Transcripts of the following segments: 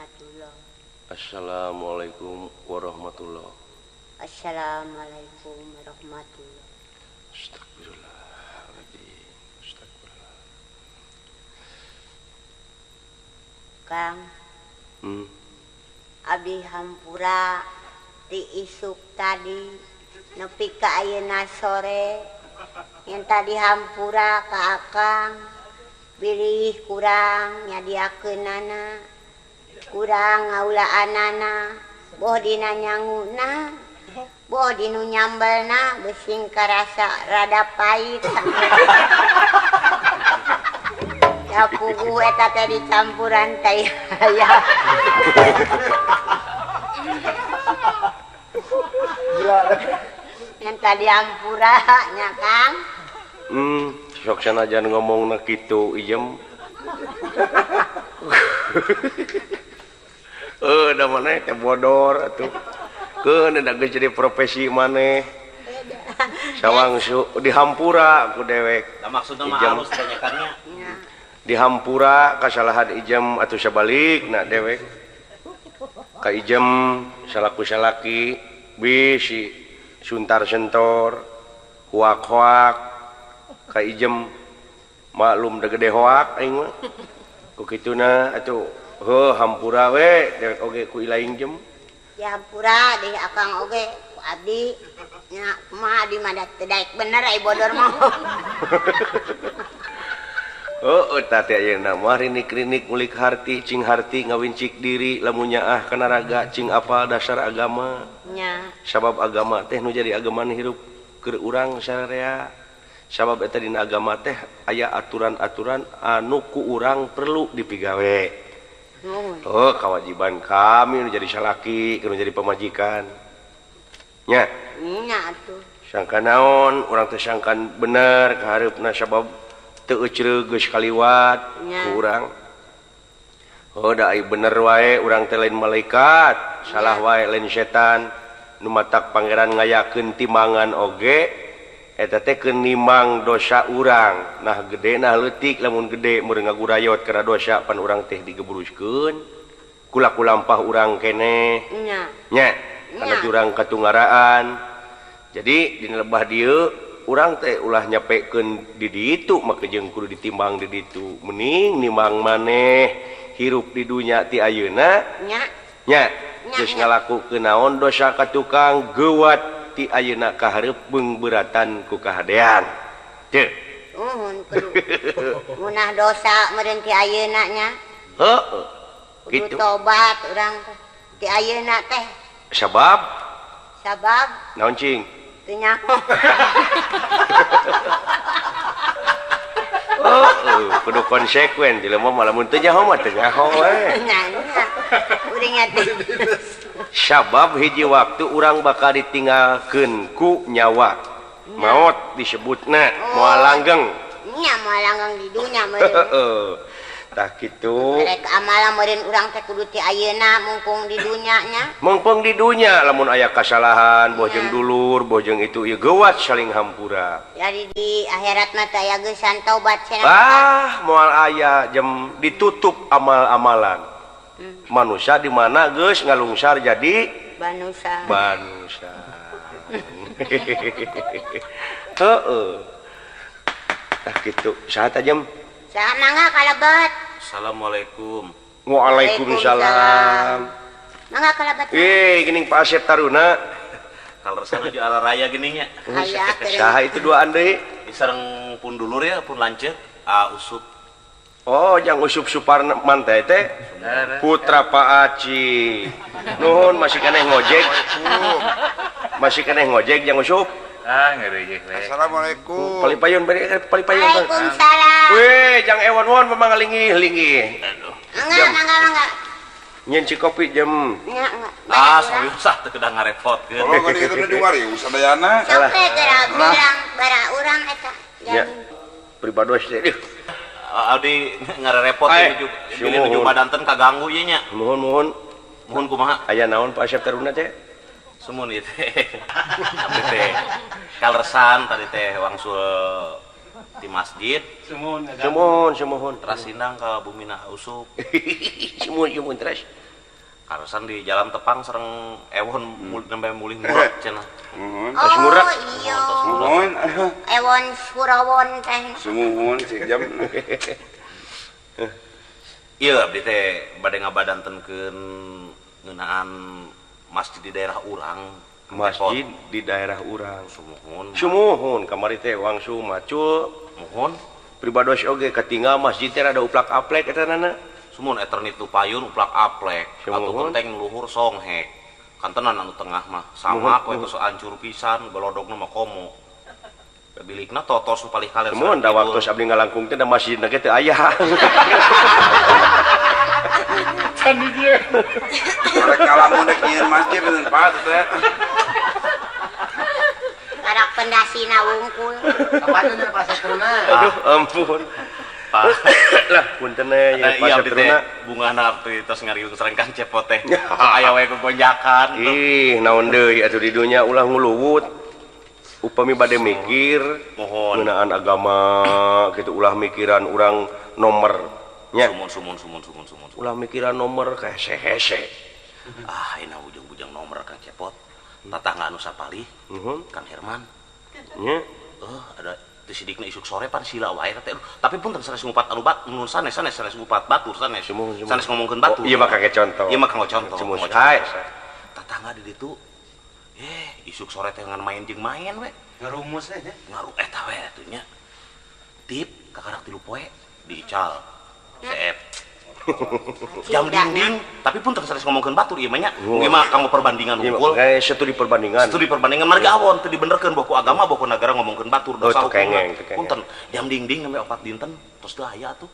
warahmatullah. Assalamualaikum warahmatullah. Assalamualaikum warahmatullah. Astagfirullahaladzim. Astagfirullah. Kang. Abdi hampura ti isuk tadi nepi ka ayeuna sore yang tadi hampura ka akang bilih kurang nyadiakeunana kurang ngaulaanana boh dina nyanguna boh dinu nyambelna besing karasa rada pahit. Ya puguh eta teh dicampuran teh ya. Yang tadi hampura nya Kang. Sok sanajan ngomongna kitu ijem. Da maneh teh bodor atuh. Keun da geus jadi profesi maneh. Sawangsu dihampura ku dewek. Da maksudna mah alus tanyakannya. Dihampura kasalahan ijem atuh sabalikna dewek. Ka ijem salaku salaki bisi suntar sentor huak-huak ka ijem maklum da gede hoak aing mah. Ku kituna atuh heuh hampura we dewek oge ku ilaing jem. Ya hampura deh akang oge ku abdi nya kumaha abdi mah da teu daek bener ai bodor mah. Oh, tadi ayeuna mah rinik-rinik ngulik harti, cing harti ngawincik diri lamun nyaah kana raga cing apal dasar agama. Nya. Sabab agama teh nu jadi agaman hirup keur urang sararea. Sabab eta dina agama teh aya aturan-aturan anu ku urang perlu dipigawe. Oh, kewajiban kami nu jadi salaki, nu jadi pamajikan. Nya. Nya atuh. Sangka naon urang teh sangkan bener ka hareupna sabab teu eucreug geus kaliwat ku urang. Oh, da ai bener wae urang teh lain malaikat, salah wae lain setan. Nu matak pangeran ngayakeun timbangan oge eta teh keur nimang dosa urang. Nah gede nah leutik lamun gede meureun ngagurayot kana dosa pan urang teh digebruskeun. Kula kulampah urang keneh. Nya. Nya, kana jurang katunggaraan. Jadi dina lebah dieu urang teh ulah nyapekeun di ditu maka jeung kudu ditimbang di ditu. Mending nimbang maneh hirup di dunya ti ayeuna. Nya. Nya. Geus ngalakukeun naon dosa ka tukang geuwat ti ayeuna ka hareup beungbeuratan ku kahadean. Teu. Nuhun kudu. Munah dosa meureun ti ayeuna nya. Heueuh. Kudu Kitu. Tobat urang teh ti ayeuna teh. Sabab? Sabab? Naon cing? Teu nyaho. Oh, kudu konsekuen jelema mah lamun teu nyaho mah teu nyaho we. Nya nya. Kuring teh. Sabab hiji waktu urang bakal ditinggalkeun ku nyawa. Maot disebutna moal langgeng. Nya moal langgeng di dunya meureun. Heeh. Tah kitu. Rek amalan meureun urang teh kudu ti ayeuna mungkung di dunya nya. Mungkung di dunya lamun aya kasalahan boh jeung dulur, boh jeung itu ieu geuwat saling hampura. Jadi di akhirat mah teh aya geusan taubat cenah. Ah, moal aya jem ditutup amal-amalan. Manusia di mana geus ngalungsar jadi banusa. Banusa. Heeh. Tah kitu. Saha tah jem? Saha mangga kalebet. Assalamualaikum. Waalaikumsalam. Mangga kalebet. Geuning Pak Asep Taruna. Kaleresan di ala raya geuning nya. Aya teh. Saha itu duaan deui? Sareng pun dulur ya, pun lanceuk, A Usup. Oh, jang Usup Suparman teh teh. Putra Pak Aci. Nuhun masih keneh ngojek. Masih keneh ngojek jang Usup. Ah, ngeureuy we. Assalamualaikum. Palipayun bari palipayun. Waalaikumsalam. Weh, jang Ewon won memang linggih-linggih. Mangga, mangga, mangga. Nyen kopi jem. Nya, enggak. Ah, serius ah teu kedah ngarepotkeun. Oh, geuning itu nu diwarius sadayana. Sok we geura bilang bara urang eta. Nya. Pribados teh. Abdi ngarepot nuju nuju badanten kaganggu ieu nya. Nuhun nuhun. Nuhun kumaha? Aya naon Pak Asep Taruna teh? Sumun ieu teh. Abdi teh kaleresan tadi teh wangsul di masjid. Sumun, sumun, sumun. Teras sindang ka Bumina Usup. Sumun, sumun terus. Kaleresan di jalan tepang sareng ewon nembe mulih murag cenah. Oh iya. Muhun. Ewon Surawon teh. Sumuhun sih jam. Ieu abdi teh bade ngabadantenkeun ngeunaan masjid di daerah urang. Masjid di daerah urang. Sumuhun. Sumuhun kamari teh wangsul macul. Muhun. Pribados oge katinggal masjid teh rada uplak-aplek eta nana. Sumun eternit nu payun uplak aplek atuh genteng luhur songhek. Kantenan anu tengah mah sama we tos hancur pisan golodogna mah komo. Bilikna totos nu palih kaler. Sumuhun da waktu abdi ngalangkung teh da masjidna ge teu aya. Can di dieu. Rek kalamun rek nyieun masjid bener Pak teh. Karak pendasina wungkul. Kapan nya Pak Satruna? Aduh ampun. Lah punten ya Pak Satruna bungahna abdi tos ngariung sareng Kang Cepot teh. Aya wae gogonjakan. Ih, naon deui atuh di dunya ulah nguluwut. Upami bade mikir mohon ngeunaan agama kitu ulah mikiran urang nomor nya. Sumun sumun sumun sumun sumun. Ulah mikiran nomor hese-hese. Ah, ina bujang-bujang nomor Kang Cepot. Tatangga anu sapalih, Kang Herman. Nya. Ada teu sidikna isuk sore pan sila wae teh. Tapi punten sanes ngupat anu bat nun sanes sanes sanes ngupat batur sanes. Sanes ngomongkeun batur. Oh, ieu mah kangge contoh. Ieu mah kanggo contoh. Tatangga di ditu isuk sore teh ngan main jeung main we. Ngarumus we nya. Ngaru eta we atuh nya. Tip kakarak 3 poe diical. Seep. Jam dinding, tapi pun sanes ngomongkeun batur ieu mah nya. Ieu mah kanggo perbandingan unggul. Kayak studi perbandingan. Studi perbandingan marga awon teu dibenerkeun boh ku agama boh ku nagara ngomongkeun batur dosa hukumna. Punten, jam dinding nembe 4 dinten tos teu aya atuh.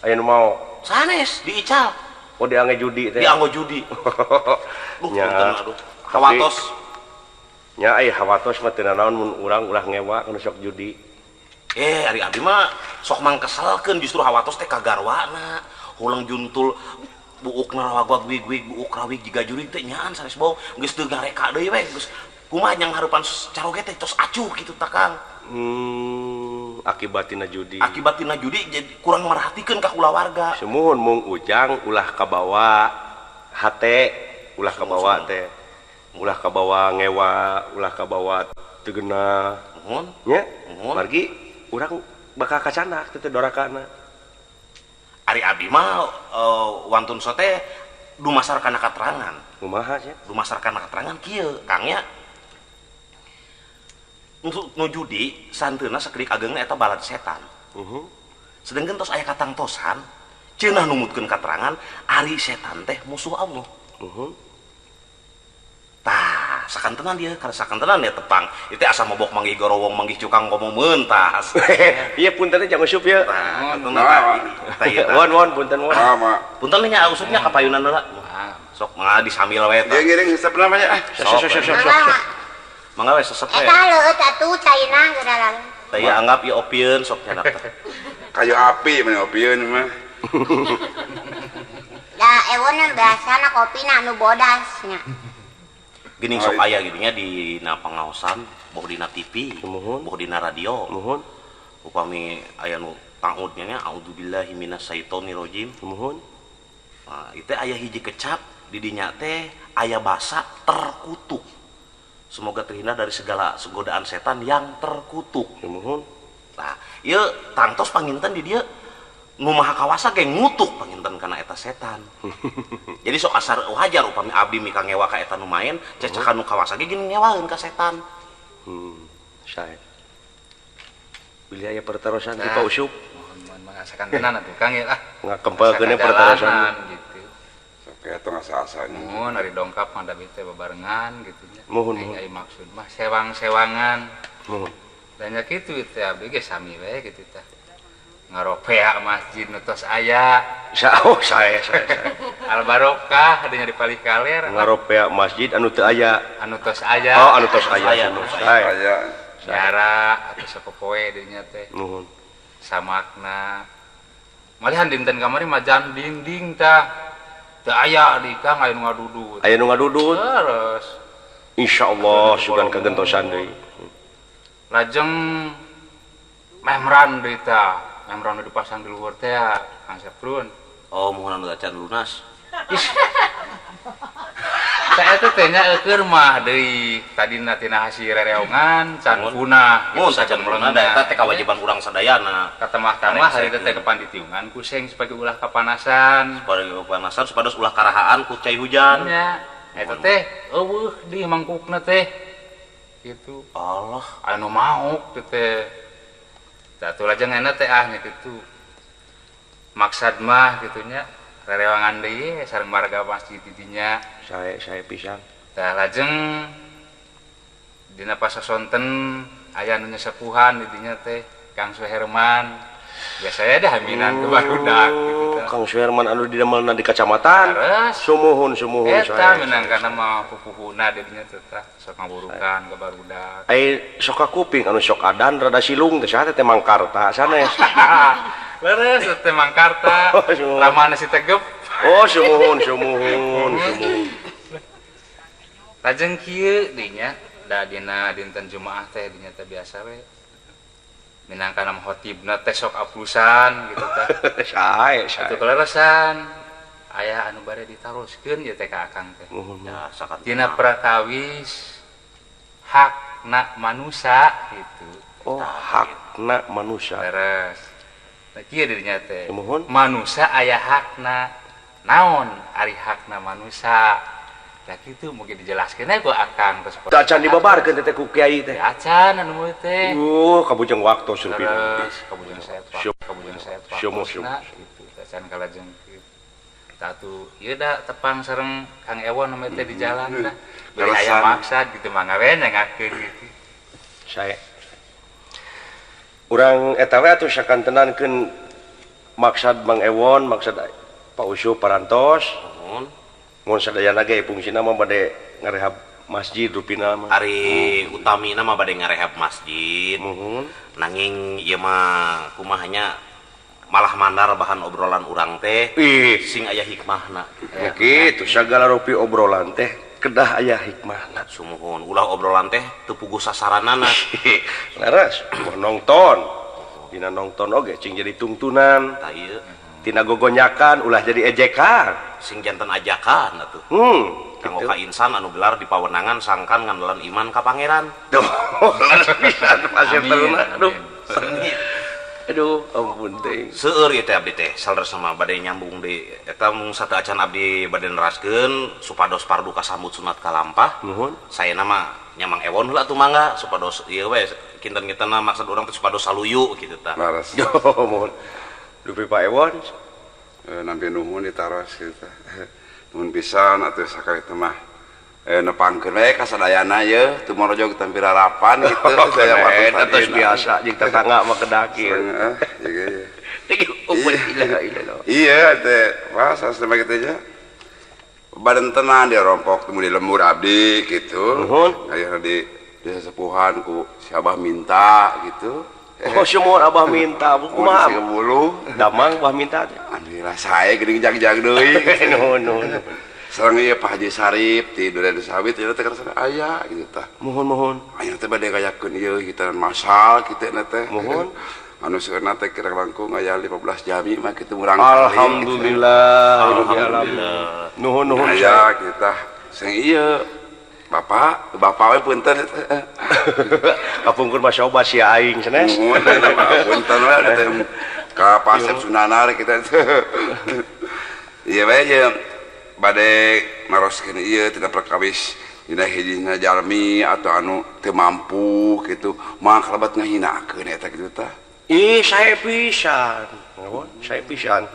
Aya nu mau. Sanes diical. Oh diangge judi teh. Dianggo judi. Duh, punten aduh. Hawatos. Nya ai hawatos mah teu nanaon mun urang ulah ngewa nu sok judi. Ari abdi mah sok mangkeselkeun justru hawatos teh kagarwana. Huleng juntul buukna rawagwag wig-wig buuk rawig jiga jurig teh nyaan sanes bohong geus teu ngareka deui we geus kumaha nyang harupan caroge teh tos acuh kitu tah Kang. Akibatina judi. Akibatina judi jadi kurang merhatikeun ka kulawarga. Sumuhun mung ujang ulah kabawa hate, ulah kabawa teh. Ulah kabawa ngewa, ulah kabawa teu geunah. Muhun. Nya? Margi urang bakal kacanak teh dorakana. Ari abdi mah wantun sote dumasar kana katerangan. Kumaha sia? Dumasar kana katerangan kieu, Kang nya. Nu judi santeuna sakedik ageungna eta balad setan. Sedengkeun tos aya katangtosan cenah numutkeun katerangan ari setan teh musuh Allah. Tah, sakantenan dia, karena sakantenan dia tepang. Itu asa mabok manggih gorowong manggih cukang ngomong mentas. Iya punten jangan usup ya. Tah, won won punten won. Punten nya usupnya ka payunan heula. Sok mangga disambil we tah. Dia ngiring hisap namanya. Sok sok sok sok. Mangga we sesep we. Eta leueut atuh caina geura. Tah ieu anggap ieu opieun sok nyadak tah. Kayu api mah opieun mah. Da ewon biasana kopina anu bodas nya. Geuning sok aya geuning nya dina pangaosan, boh dina TV, boh dina radio. Muhun. Upami aya nu ta'udnya nya auzubillahi minasyaitonirrajim. Muhun. Nah, itu aya hiji kecap di dinya teh aya basa terkutuk. Semoga terhindar dari segala godaan setan yang terkutuk. Muhun. Nah, ieu tangtos panginten di dieu nu maha kawasa ge ngutuk panginten kana eta setan. Jadi sok asar wajar upami abdi mika ngewa ka eta nu main, cecakan nu kawasa ge geuning ngewaeun ka setan. Sae. Bilih aya pertarosan di Pak Usup. Mohon mangasakan tenan atuh Kang ya lah. Ngakempelkeun pertarosan gitu. Sok eta ngasa-asanya. Mohon ari dongkap mah da teh babarengan gitu nya. Mohon mohon. Ai maksud mah sewang-sewangan. Mohon. Da nya kitu teh abdi ge sami we kitu teh. Ngaropea masjid nu tos aya. Oh, saya. Al barokah adanya di palih kaler. Ngaropea masjid anu teu aya. Anu tos aya. Oh, anu tos aya. Aya. Nyara atuh sapopoe dinya teh. Nuhun. Samakna. Malihan dinten kamari mah jam dinding tah. Teu aya di Kang aya nu ngadudut. Aya nu ngadudut. Terus. Insyaallah sugan kagentosan deui. Lajeng membran deui tah. Membran dipasang di luhur teh Kang Saprun. Oh, mohon anu acan lunas. Saya teh teh nya eueur mah deui tadina tina hasil rereongan can punah. Mun sacan punah da eta teh kewajiban urang sadayana. Katemah-tamah hari teh kepan ditiungan ku seng supaya ulah kapanasan. Supaya kapanasan supados ulah karahaan ku cai hujan. Nya eta teh eueuh di mangkukna teh. Gitu. Allah anu mauk teh teh. Tah atuh lajeng euna teh ah nya kitu. Maksad mah kitu nya rerewangan deui sareng warga masjid di dinya. Sae pisan. Tah lajeng dina pasasonten aya nu nyesepuhan di dinya teh Kang Suherman. Biasanya dah haminan ke barudak gitu teh. Kang Suherman anu didamelna di kacamatan. Sumuhun sumuhun eta meunang kana mah pupuhuna di dinya teh tah sok ngaburukan ke barudak. Ai sok kuping anu sok adan rada silung teh saha teh Mangkarta sanes. Leres teh Mangkarta. Ramana si Tegep. Oh sumuhun sumuhun sumuhun. Lajeng kieu dinya da dina dinten Jumaah teh dinya teh biasa we. Minangka nama khotibna teh sok aplusan gitu teh. Sae sae. Atuh kaleresan aya anu bade ditaroskeun ieu teh ka Akang teh. Ya sakat. Dina prakawis hakna manusa gitu. Oh hakna manusa. Leres. Nah kieu dirinya teh. Sumuhun. Manusa aya hakna. Naon ari hakna manusa? Nah kitu mungkin dijelaskeun ku Akang terus. Teu acan dibabarkeun teh ku kiai teh. Acan anu teh. Kabujeng waktu surpina. Terus kabujeng saya kabujeng saya. Sumuhun. Kitu acan kalajeng kitu. Tatu ieu da tepang sareng Kang Ewon nu teh di jalan dah. Bari aya maksad gitu mangga we nyangakeun gitu. Sae. Urang eta we atuh sakantenankeun maksad Mang Ewon, maksad Pak Usup parantos. Nuhun. Mun sadayana ge fungsina mah bade ngarehab masjid rupina mah. Ari utamina mah bade ngarehab masjid. Nuhun. Nanging ieu mah kumaha nya malah mandar bahan obrolan urang teh sing aya hikmahna. Ya kitu sagala rupi obrolan teh kedah aya hikmahna. Sumuhun ulah obrolan teh teu puguh sasaranana. Leres nongton. Dina nongton oge cing jadi tungtunan. Tah ieu tina gogonyakan ulah jadi ejekan. Sing janten ajakan atuh. Kanggo ka insan anu gelar di pawenangan sangkan ngandelan iman ka pangeran. Tuh, leres pisan pasir teruna. Aduh. Aduh, ampun teh. Seueur ieu teh abdi teh saleresna mah bade nyambung deui. Eta mung sateu acan abdi bade neraskeun supados pardu kasambut sunat kalampah. Nuhun. Saena mah nya Mang Ewon heula atuh mangga supados ieu we kinten-kintenna maksud urang teh supados saluyu kitu tah. Leres. Nuhun. Dupi Pak Ewon. Nampi nuhun ditaros kitu tah. Nuhun pisan atuh sakali teh mah. Nepangkeun we ka sadayana ye tumorojo kita harapan gitu saya atos biasa jeung tetangga mah kedah kieu. Iya teh bahasa sama kitu nya. Badan tenang dia rompok temu di lembur abdi gitu. Nuhun. Ayeuna di sesepuhan ku si Abah minta gitu. Oh sumur Abah minta kumaha? Damang Abah minta teh. Alhamdulillah sae geuning jag-jag deui. Nuhun nuhun. Sareng ieu Pak Haji Sarip ti Duren Sawit ieu teh karasa aya gitu tah. Muhun muhun. Ayeuna teh bade ngayakeun ieu hitaran masal kitu na teh. Muhun. Anu seueurna teh kirang langkung aya 15 jami mah kitu murang kali. Alhamdulillah. Alhamdulillah. Nuhun nuhun. Aya kitu tah. Sing ieu Bapak, bapak we punten. Kapungkur mah sobat si aing sanes. Nuhun punten we teh ka Pasep Sunanar kitu. Ieu we jeung bade naroskeun ieu tina perkawis dina hijina jalmi atau anu teu mampu kitu mah kalebat ngahinakeun eta kitu tah. Ih sae pisan. Nuhun, sae pisan.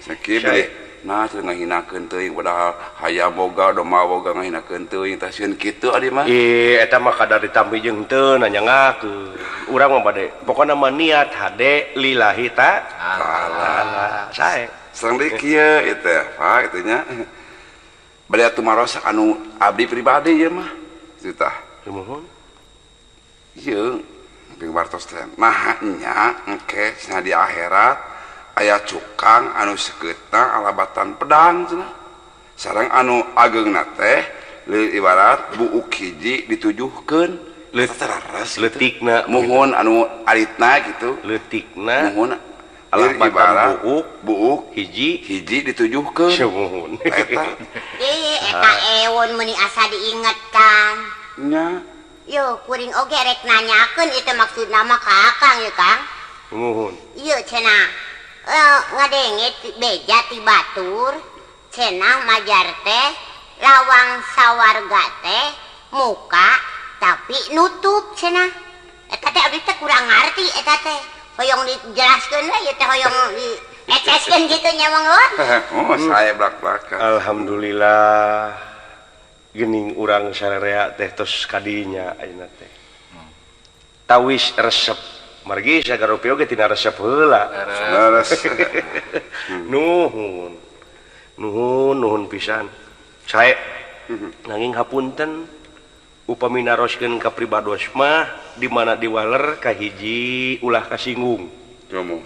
Sakieu bade nah teu ngahinakeun teuing padahal hayam boga domba boga ngahinakeun teuing tah sieun kitu adi mah. Ih eta mah kadar ditampi jeung teu nanyangakeun. Urang mah bade pokona mah niat hade lillahi ta'ala. Sae. Sareng deui kieu ieu teh Pak kitu nya. Bade atuh maros anu abdi pribadi ieu mah. Kitu tah. Sumuhun. Ieu ping wartos teh naha nya engke cenah di akhirat aya cukang anu sekeutna alabatan pedang cenah. Sareng anu ageungna teh ibarat buuk hiji ditujuhkeun letik letikna muhun anu alitna gitu letikna muhun Alabatan buuk buuk hiji hiji ditujuhkeun. Sumuhun. Eta eta ewon meuni asa diingetkan. Nya. Yo kuring oge rek nanyakeun ieu teh maksudna mah ka Akang ye Kang. Sumuhun. Ieu cenah ngadenge beja ti batur cenah majar teh lawang sawarga teh muka tapi nutup cenah. Eta teh abdi teh kurang ngarti eta teh. Hoyong dijelaskeun we ieu teh hoyong dieceskeun kitu nya Mang Won. Oh, saya blak-blakan. Alhamdulillah. Geuning urang sararea teh tos kadinya ayeuna teh. Tawis resep. Margi sagarupi oge tina resep heula. Leres. Nuhun. Nuhun nuhun pisan. Sae nanging hapunten upami naroskeun ka pribados mah di mana diwaler kahiji ulah kasinggung. Jomo.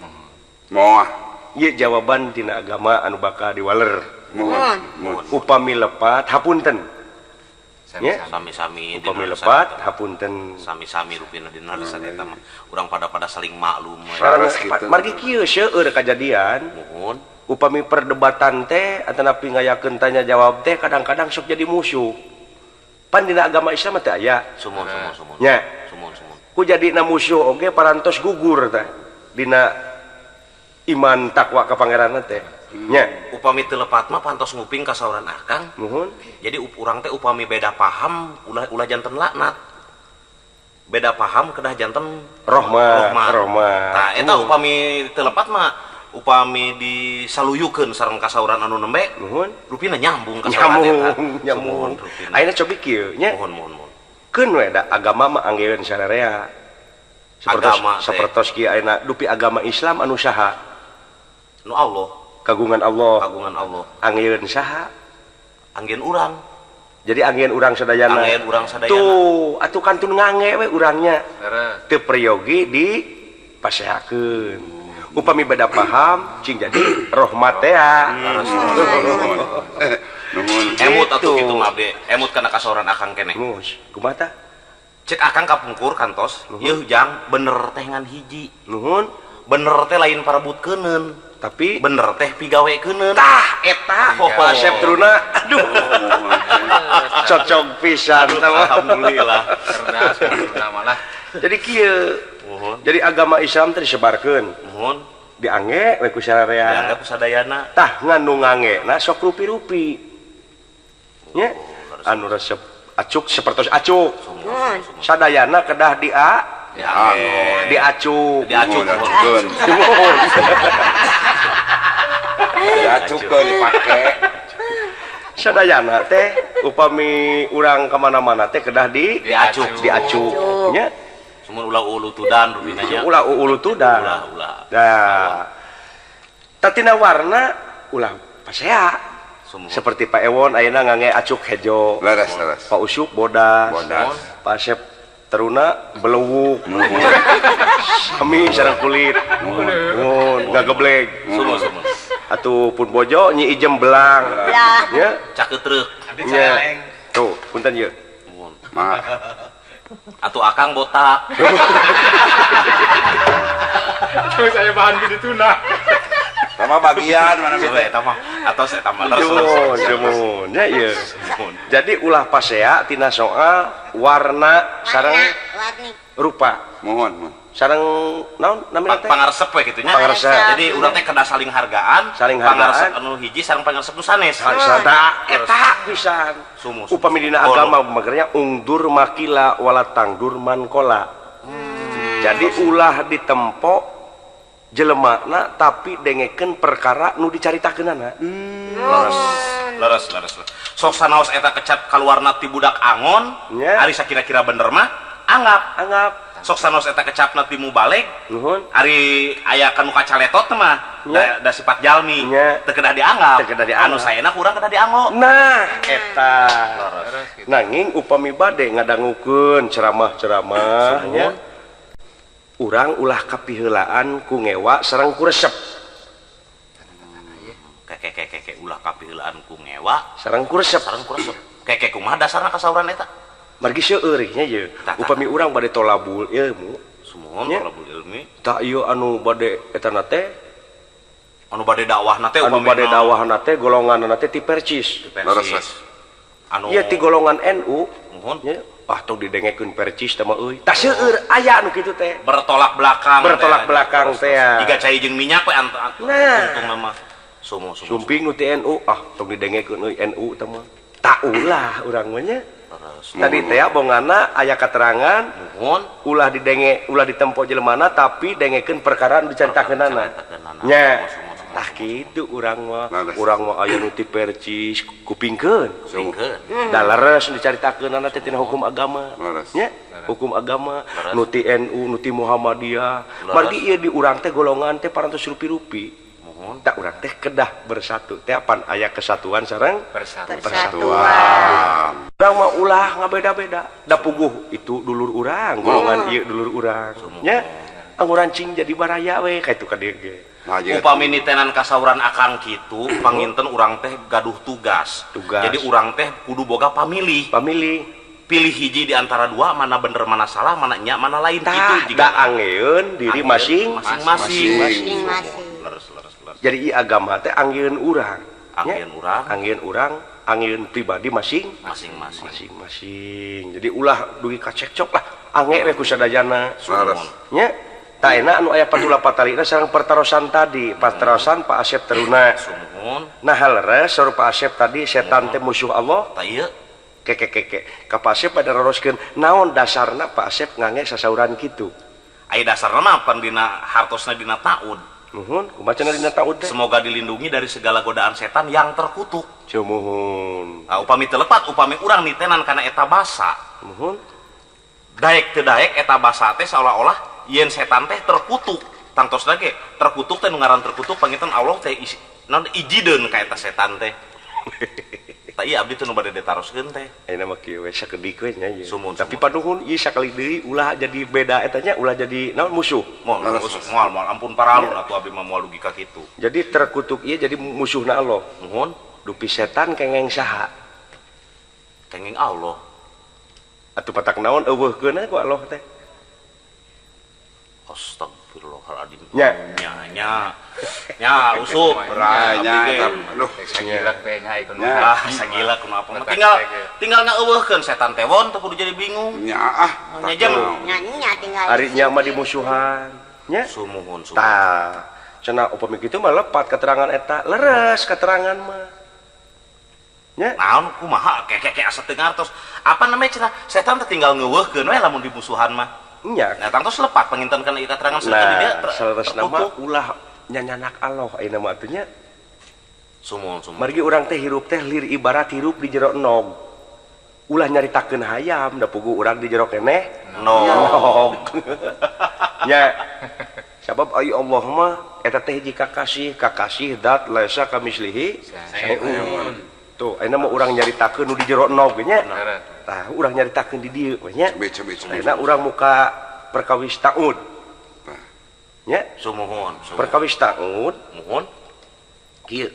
Moah. Ieu jawaban tina agama anu bakal diwaler. Mohon. Upami lepat hapunten. Sami-sami upami lepat hapunten. Sami-sami rupina dina resep eta mah. Urang pada-pada saling maklum. Margi kieu seueur kajadian. Mohon. Upami perdebatan teh atanapi ngayakeun tanya jawab teh kadang-kadang sok jadi musuh. Pan dina agama Islam teh aya. Sumuhun sumuhun sumuhun. Nya. Sumuhun sumuhun. Ku jadina musuh oge parantos gugur teh dina iman takwa ka pangeranna teh. Nya. Upami teu lepat mah pantos nguping ka sauran Akang. Nuhun. Jadi urang teh upami beda paham ulah ulah janten laknat. Beda paham kedah janten rahmat. Rahmat. Tah eta upami teu lepat mah upami disaluyukeun sareng kasauran anu nembe nuhun rupina nyambung kasauran eta. Nyambung. Ayeuna cobi kieu nya. Mohon mohon mohon. Keun we da agama mah anggeun sararea. Sapertos kieu ayeuna dupi agama Islam anu saha? Nu Allah. Kagungan Allah. Kagungan Allah. Anggeun saha? Anggeun urang. Jadi anggeun urang sadayana. Anggeun urang sadayana. Tuh, atuh kantun ngange we urangnya. Teu peryogi di pasehakeun. Upami beda paham cing jadi rahmat teh. Nuhun. Emut atuh kitu mah abdi. Emut kana kasauran Akang keneh. Mus, kumaha tah? Cek Akang kapungkur kantos, yeuh jang bener teh ngan hiji. Nuhun. Bener teh lain parebutkeunun, tapi bener teh pigawekeuneun. Tah eta Pak Asep Truna. Aduh. Cocok pisan. Alhamdulillah. Cerdas Truna malah. Jadi kieu. Jadi agama Islam teh disebarkeun. Nuhun. Diangge we ku sararea. Diangge ku sadayana. Tah ngan nu ngangge na sok rupi-rupi. Nya anu resep acuk sapertos acuk. Sadayana kedah dia diacuk. Diacuk. Diacukkeun dipake. Sadayana teh upami urang ka mana-mana teh kedah di diacuk. Diacuk. Nya. Sumur ulah ulutudan rupina nya. Ulah ulutudan. Ulah ulah. Nah. Tatina warna ulah pasea. Seperti Pak Ewon ayeuna ngange acuk hejo. Leres leres. Pak Usup bodas. Bodas. Pak Asep Teruna belewuk. Sami sareng kulit. Nuhun, ngagebleg. Sumur sumur. Atuh pun bojo Nyi Ijem belang. Nya cakeutreuk. Nya. Tuh, punten ieu. Nuhun. Maaf. Atuh Akang botak. Terus saya bahan gede tuna. Sama bagian mana beda eta mah atau saya tambah terus. Ya ieu. Jadi ulah pasea tina soal warna sareng rupa. Mohon, mohon. Sareng naon namina teh? Pangaresep we kitu nya. Pangaresep. Jadi urang teh kedah saling hargaan, saling hargaan. Pangaresep anu hiji sareng pangaresep nu sanes. Sada eta pisan. Upami dina agama magernya ungdur makila wala tangdur mankola. Jadi ulah ditempo jelemana tapi dengekeun perkara nu dicaritakeunana. Leres, leres, leres. Sok sanaos eta kecap kaluarna ti budak angon, ari sakira-kira bener mah anggap, anggap. Sok sanaos eta kecapna ti mubaleg, nuhun. Ari aya kanu kacaletot mah da sifat jalmi, teu kedah dianggap. Teu kedah dianggap. Anu saena kurang kedah dianggo. Nah, eta. Nanging upami bade ngadangukeun ceramah-ceramah nya. Urang ulah kapiheulaan ku ngewa sareng ku resep. Keke ulah kapiheulaan ku ngewa sareng ku resep. Sareng ku resep. Keke kumaha dasarna kasauran eta? Margi seueur nya ye. Upami urang bade tolabul ilmu, sumuhun tolabul ilmi. Tah ieu anu bade etana teh Anu bade dakwahna teh anu bade dakwahna teh golonganna teh ti Percis. Anu ieu ti golongan NU. Muhun. Ah tong didengekeun Percis teh mah euy. Tah seueur aya nu kitu teh. Bertolak belakang. Bertolak belakang teh. Jiga cai jeung minyak we untungna mah. Sumo Sumping nu ti NU ah tong didengekeun euy NU teh mah. Tak ulah urang mah nya. Tadi teh bongana aya keterangan muhun ulah didenge ulah ditempo jelemana tapi dengekeun perkara nu dicaritakeunana. Nya. Tah kitu urang mah. Urang mah aya nu ti Percis kupingkeun. Kupingkeun. Da leres nu dicaritakeunana teh tina hukum agama. Nya, hukum agama nu ti NU nu ti Muhammadiyah. Margi ieu di urang teh golongan teh parantos rupi-rupi. Tak urang teh kedah bersatu teh apan aya kesatuan sareng persatuan. Urang mah ulah ngabeda-beda. Da puguh itu dulur urang, golongan ieu dulur urang. Nya, angguran cing jadi baraya we ka itu ka dieu ge. Upami nitenan kasauran akang kitu, panginten urang teh gaduh tugas. Jadi urang teh kudu boga pamilih. Pamilih. Pilih hiji di antara dua, mana bener mana salah, mana nya mana lain kitu. Da angeun diri masing-masing. Jadi agama teh anggeun urang, anggeun urang, anggeun urang, anggeun pribadi masing-masing. Masing-masing. Jadi ulah dugi ka cekcok lah, ange we ku sadayana. Nya, tah enak anu aya patula patalina sareng pertarosan tadi, pertarosan Pak Asep Teruna. Nah leres saur Pak Asep tadi setan teh musuh Allah. Tah ieu keke. Ka Pak Asep pada roroskeun naon dasarna Pak Asep ngange sasauran kitu. Aya dasarna mah pan dina hartosna dina taud. Nuhun, kumaha cenah dina taud teh? Semoga dilindungi dari segala godaan setan yang terkutuk. Cumuhun. Nah, upami teu lepat, upami urang nitenan kana eta basa. Nuhun. Daek teu daek eta basa teh seolah-olah yen setan teh terkutuk. Tangtosna ge terkutuk teh nu ngaran terkutuk panginten Allah teh naon ijideun ka eta setan teh. Tah ieu abdi teh nu bade ditaroskeun teh. Ayeuna mah kieu we sakedik we nya ieu. Tapi panuhun ieu sakali deui ulah jadi beda eta nya, ulah jadi naon musuh. Moal moal ampun paralun atuh abdi mah moal dugi ka kitu. Jadi terkutuk ieu jadi musuhna Allah. Nuhun. Dupi setan kengeng saha? Kengeng Allah. Atuh patak naon eueuhkeun ku Allah teh. Astagfirullahaladzim. Nya nya. Nya usup nya eta aduh sagila teh nya ikon. Ah sagila kumaha apa tinggal tinggal ngaeuweuhkeun setan teh won teu kudu jadi bingung. Nya ah. Nya jeung nya nya tinggal. Ari nya mah dimusuhan. Nya. Sumuhun sumuhun. Tah, cenah upami kitu mah lepat keterangan eta, leres keterangan mah. Nya. Naon kumaha keke asa teu ngartos. Apa namanya cenah setan teh tinggal ngeuweuhkeun we lamun dimusuhan mah. Nya. Nah, tangtos lepat panginten kana ieu keterangan setan dia. Saleresna mah ulah nyanyanak Allah ayeuna mah atuh nya. Sumuhun sumuhun. Margi urang teh hirup teh lir ibarat hirup di jero enog. Ulah nyaritakeun hayam da puguh urang di jero keneh nog. Nya. Sabab ai Allah mah eta teh hiji kakasih, kakasih dat laisa kamislihi syai'un. Tuh ayeuna mah urang nyaritakeun nu di jero enog nya. Tah urang nyaritakeun di dieu we nya. Ayeuna urang muka perkawis taud. Nya, sumuhun. Perkawis taud, muhun. Kieu.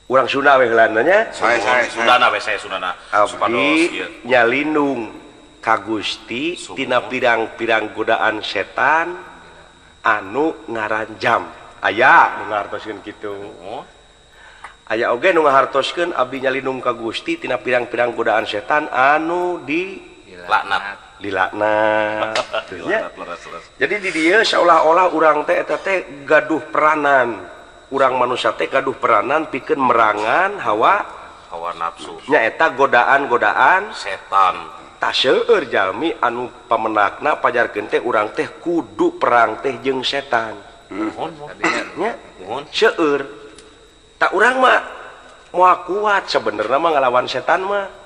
Urang Sunda we heulana nya. Sae. Sundana we sae Sundana. Abdi nyalindung ka Gusti tina pirang-pirang godaan setan anu ngaranjam. Aya nu ngartoskeun kitu. Aya oge nu ngahartoskeun abdi nyalindung ka Gusti tina pirang-pirang godaan setan anu di laknat. Dilaknat. Jadi di dieu seolah-olah urang teh eta teh gaduh peranan. Urang manusia teh gaduh peranan pikeun merangan hawa nafsu. Nyaeta godaan-godaan setan. Tah seueur jalmi anu pamenakna pajarkeun teh urang teh kudu perang teh jeung setan. Nuhun. Nya, nuhun. Seueur. Tak urang mah moal kuat sebenarnya mah ngalawan setan mah.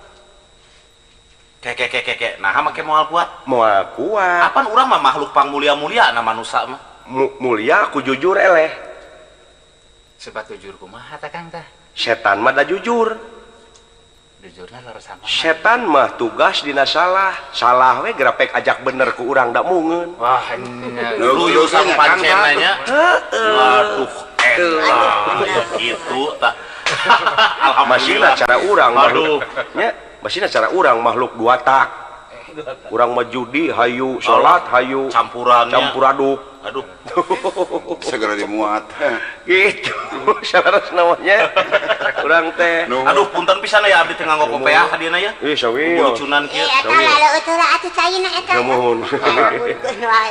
Keke. Nah, make moal kuat. Moal kuat. Apan urang mah makhluk pangmulia-mulia na manusa mah. Mulia ku jujur eleh. Sebat jujur kumaha tah Kang tah? Setan mah da jujur. Jujurna leres sama. Setan mah tugas dina salah. Salah we gerapek ajak bener ku urang da mungeun. Wah, nya. Luyu sampancena nya. Heeh. Aduh. Eta gitu tah. Alhamdulillah cara urang makhluk nya, masihna cara urang makhluk dua tak. Urang mah judi hayu salat hayu campuran campur aduk. Aduh. Segera dimuat. Gitu. Salah namanya. Urang teh. Aduh punten pisan ya abdi teh nganggo kopeah ka dieuna ya. Ih sawi. Lucunan kieu. Eta laleueuh atuh caina eta. Nuhun.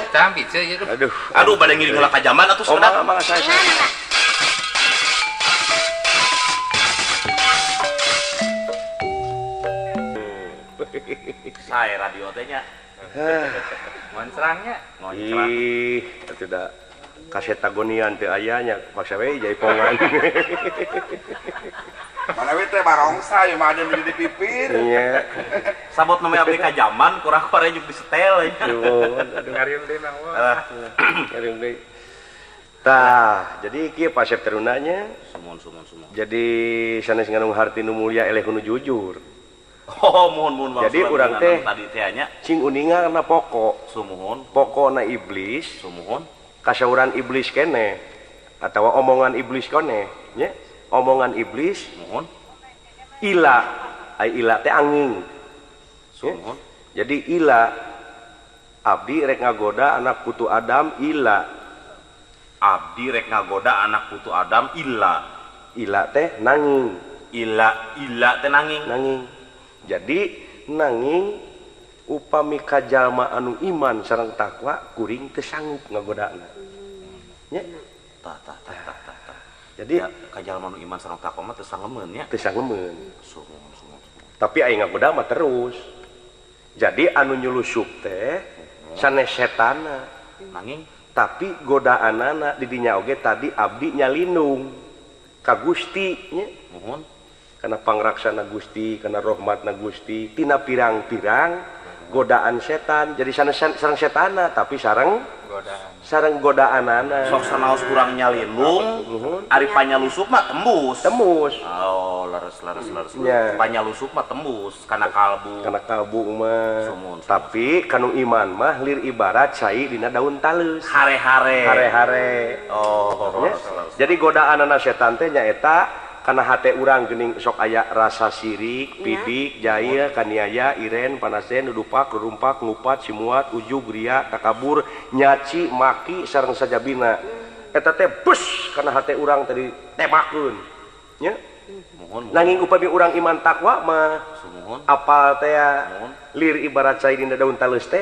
Tampi ceu ieu. Aduh. Aduh bade ngiring heula ka jamban atuh sakedap. Oh, mangga saya. Saya radio teh nya. Ngoncrangnya. Ngoncrang. Ih, tidak kaset tagonian teu aya nya paksa we jaipongan. Mana we teh barongsa ieu mah ada nu di pipir. Nya. Sabot nu abdi ka jamban kurang pare jeung disetel nya. Aduh, ngariung deui mah. Ngariung deui. Tah, jadi kieu Pak Asep Teruna nya. Sumuhun sumuhun sumuhun. Jadi sanes ngandung harti nu mulia eleh nu jujur. Oh, muhun muhun. Jadi urang teh tadi teh nya cing uninga kana pokok. Sumuhun. Pokokna iblis, sumuhun. Kasauran iblis kene atawa omongan iblis kene nya. Omongan iblis, muhun. Ila, ai ila teh angin. Sumuhun. Jadi ila abdi rek ngagoda anak putu Adam ila. Abdi rek ngagoda anak putu Adam ila. Ila teh nanging. Ila ila teh nanging. Nanging. Jadi nanging upami kajalma anu iman sareng takwa kuring teu sanggup ngagodana. Nya. Tah tah tah tah tah. Jadi ya, kajalma anu iman sareng takwa mah teu sangemeun nya. Teu sangemeun. Sumuhun sumuhun. Tapi aya ngagoda mah terus. Jadi anu nyulusup teh sanes setana. Nanging tapi godaanana di dinya oge tadi abdi nyalindung ka Gusti nya. Muhun. Karena pangraksana Gusti, karena rahmatna Gusti, tina pirang-pirang godaan setan. Jadi sana sareng setana tapi sareng godaan. Sareng godaanana. Sok sanaos kurang nyalindung, ari panyalusup mah tembus. Tembus. Oh, leres leres leres. Ya. Panyalusup mah tembus kana kalbu. Kana kalbu mah. Sumuhun, sumuhun. Tapi kanu iman mah lir ibarat cai dina daun taleus. Hare-hare. Hare-hare. Oh, ya. leres, leres. Jadi godaanana setan teh nyaeta karena hate urang geuning sok aya rasa sirik, pidik, jahil, kaniaya, iren, panasen, dudupak, rurumpak, ngupat, simuat, ujug, ria, takabur, nyaci, maki, sareng sajabina. Eta teh bus karena hate urang tadi tembakeun. Nya? Muhun. Nanging upami urang iman takwa mah sumuhun. Apal teh lir ibarat cai dina daun taleus teh.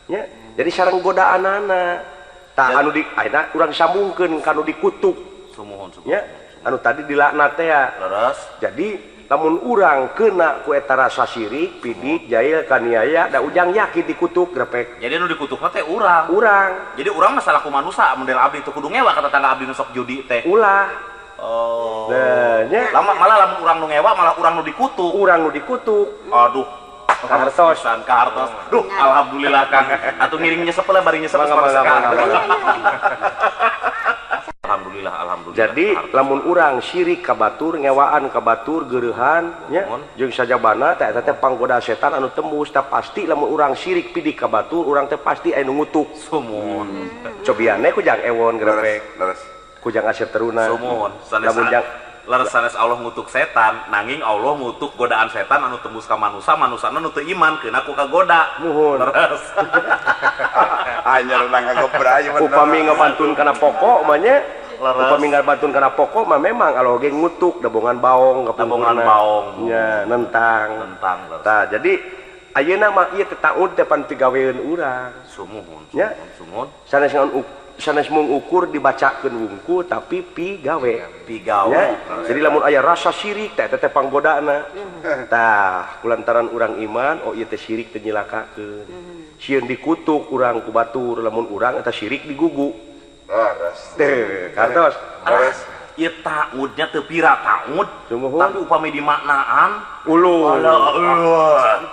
Nya? Jadi sareng godaanana. Tah anu di ayeuna urang sambungkeun kanu dikutuk. Sumuhun, sumuhun. Nya? Anu tadi dilaknat teh ya. Leres. Jadi lamun urang kena ku eta rasa sirik, pidik, jahil, kaniaya, da ujang yakin dikutuk grepek. Jadi anu dikutukna teh urang. Urang. Jadi urang masalah ku manusa model abdi teu kudu ngewa ka tetangga abdi nu sok judi teh. Ulah. Oh. Nah, nya. Lama malah lamun urang nu ngewa malah urang nu dikutuk. Urang nu dikutuk. Aduh. Kahartos, kahartos. Duh, alhamdulillah Kang. Atuh ngiring nyesep lah bari nyesep. Alhamdulillah, alhamdulillah. Jadi lamun urang sirik ka batur, ngewaan ka batur, geureuhan nya, jeung sajabana teh eta teh panggoda setan anu tembus tah pasti lamun urang sirik pidik ka batur, urang teh pasti aya nu ngutuk. Sumuhun. Cobiane ku jang ewon grepek. Leres. Ku jang Asep Teruna. Sumuhun. Lamun jang leres sanes Allah ngutuk setan, nanging Allah ngutuk godaan setan anu tembus ka manusa, manusana nu teu iman keuna ku kagoda. Muhun. Leres. Anyar nang ngagobra ieu. Upami ngabantun kana pokok mah nya. Upami ngabantun kana pokok mah memang alo oge ngutuk dabongan baong, dabongan baong. Nya nentang. Nentang leres. Tah, jadi ayeuna mah ieu teh taud teh pan pigaweun urang. Sumuhun. Nya. Sumuhun. Sanes sanes mung ukur dibacakeun wungkul tapi pigawe. Pigawe. Ya? Jadi lamun aya rasa sirik teh teh panggodana. Tah, kulantaran urang iman, oh ieu teh sirik teh nyilakakeun. Sieun dikutuk urang ku batur, lamun urang eta sirik digugu. Leres. Teh, kartos. Leres. Ieu taudnya teu pira taud, tapi upami dimaknaan ulu.